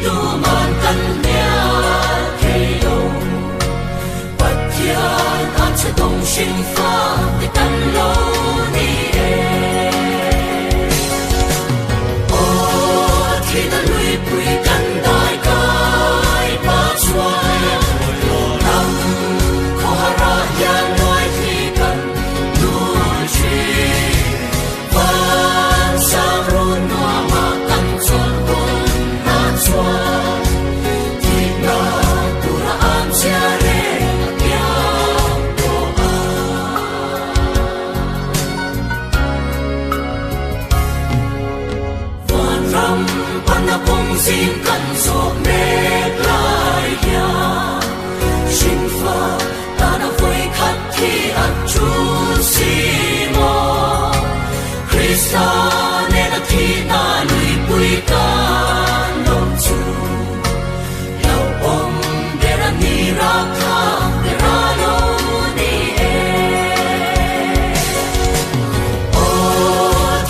tuman kan hnial thei lo. Pathian a che dawng hring fate kan lo ni e. Aw thina luipui kan dai kai pa chuan ram khawhara hian nuai thli kan nul thin. Van sang run nuama kan chawlh hun ah chuan thihna tura an chhia reng a piang tawh a. Vanram pana kawng zing kan zawh mek lai hian hringfa tana vawi khat thi a tul si maw? Krista nena thihna luipui kan lo chu lo awm ber a ni rakha ber a lo ni e. Aw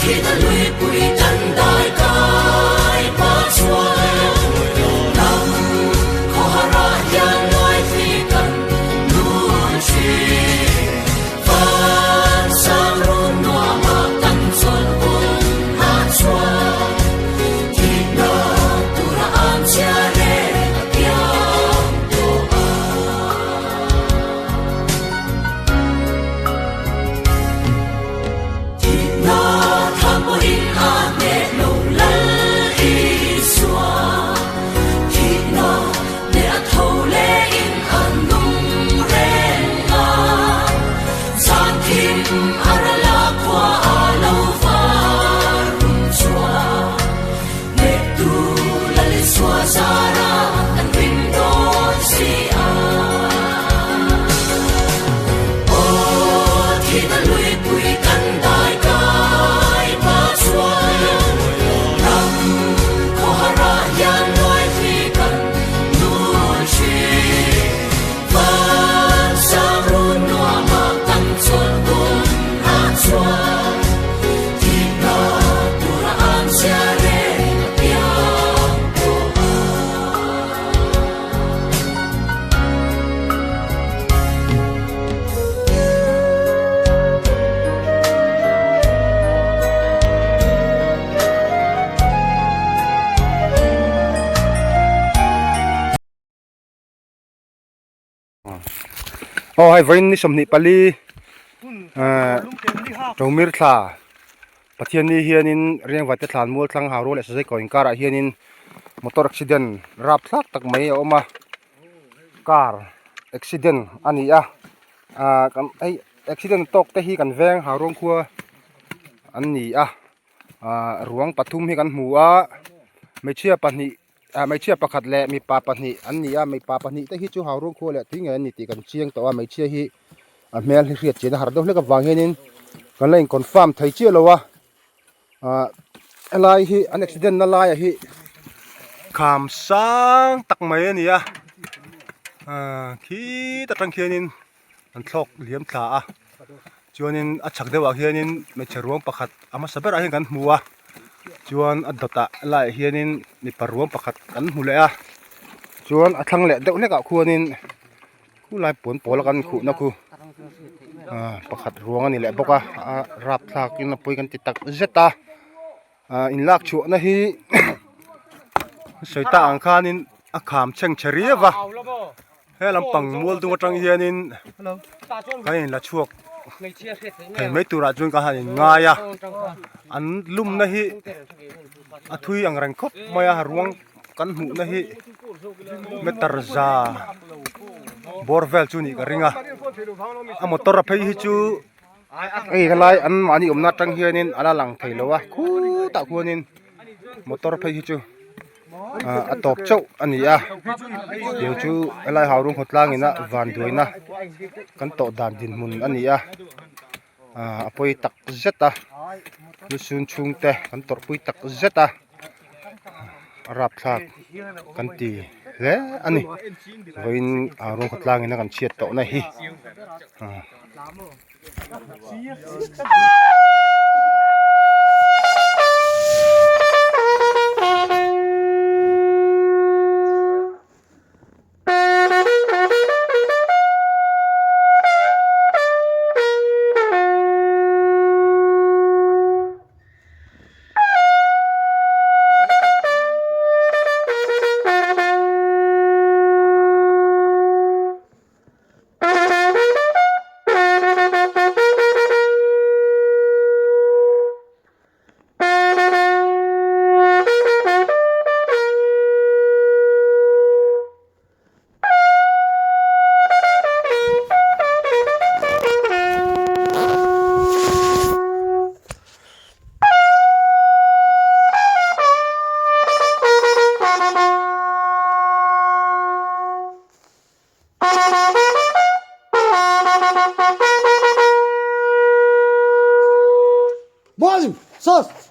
thihna luipui kan dai kai pa chuan ram khawhara hian nuaithli kan nul thin. Van sang run nuama kan chawlh hun ah chuan thihna tura an chhia reng a piang tawh a. Thihna thang pawhin a hneh lo Lal Isua. Thihna leh a tho lehin a nung reng a. Zan thim a ral a khua a lo var rum chuan. Hnehtu Lal Isua zara kan ring dawn si a. Aw thihna luipui kan dai kai pa chuan ram khawhara hian nuaithli kan nul thin. Van sang run nuama kan chawlh hun ah chuan thihna tura an chhia reng a piang tawh a. Aw hei vawiin ni 24 eh Tomir thla Pathianni hianin Riangvaite thlan mual thlang hau rual leh Sazai kaw inkarah hianin motor accident rapthlak tak mai a awm a car accident a ni a ah kan hei accident tawk te hi kan veng hau ruang khua an ni a ah ruang pathum hi kan hmu a hmeichhia pahnih ah hmeichhia pakhat leh mipa pahnih an ni a mipa pahnih te hi chu hau ruang khua leh tui ngei an ni tih kan chiang tawh a hmeichhia hi a hmel hi hriat chian a harh deuh hlek avang hianin kan la in confirm thei chiah lo a ah helai hi an accident na laiah hi kham sang tak mai a ni a ah khit atang khianin an thlawk liam thla a chuanin a chhak deuhah hianin hmeichhe ruang pakhat a hmasa berah hian kan hmu a chuan a dawtah laiah hianin mipa ruang pakhat kan hmu leh a chuan a thlang leh deuh hlekah khuanin khulai pawn pawl a kan khuhna khu ah pakhat ruang a ni leh bawk a a rapthlak in a pawi kan ti tak zet a ah in lak chhuahna hi sawi ta ang khanin a kham chheng chhe riau a he lampang mual dung atang hianin kan in la chhuak thei mai turah chuan ka han in ngai a an lumna hi a thui ang reng khawp mai a ruang kan hmuhna hi meter za bawr vel chu nih ka ring a a motor a phei hi chu hei helai an mahni awmna atang hianin a la lang thei lo a khutah khuanin motor phei hi chu ah a tawp chauh a ni a tiang chu helai hau rawng khawtlang ina van duaina kan tawh dan dinhmun a ni a ah a pawi tak zet a lusun chhungte kan tawrhpui tak zet a a rapthlak kan ti hle a ni vawiin ah rawng khawtlang ina kan chhiat tawh na hi ah. Bawm! Sos!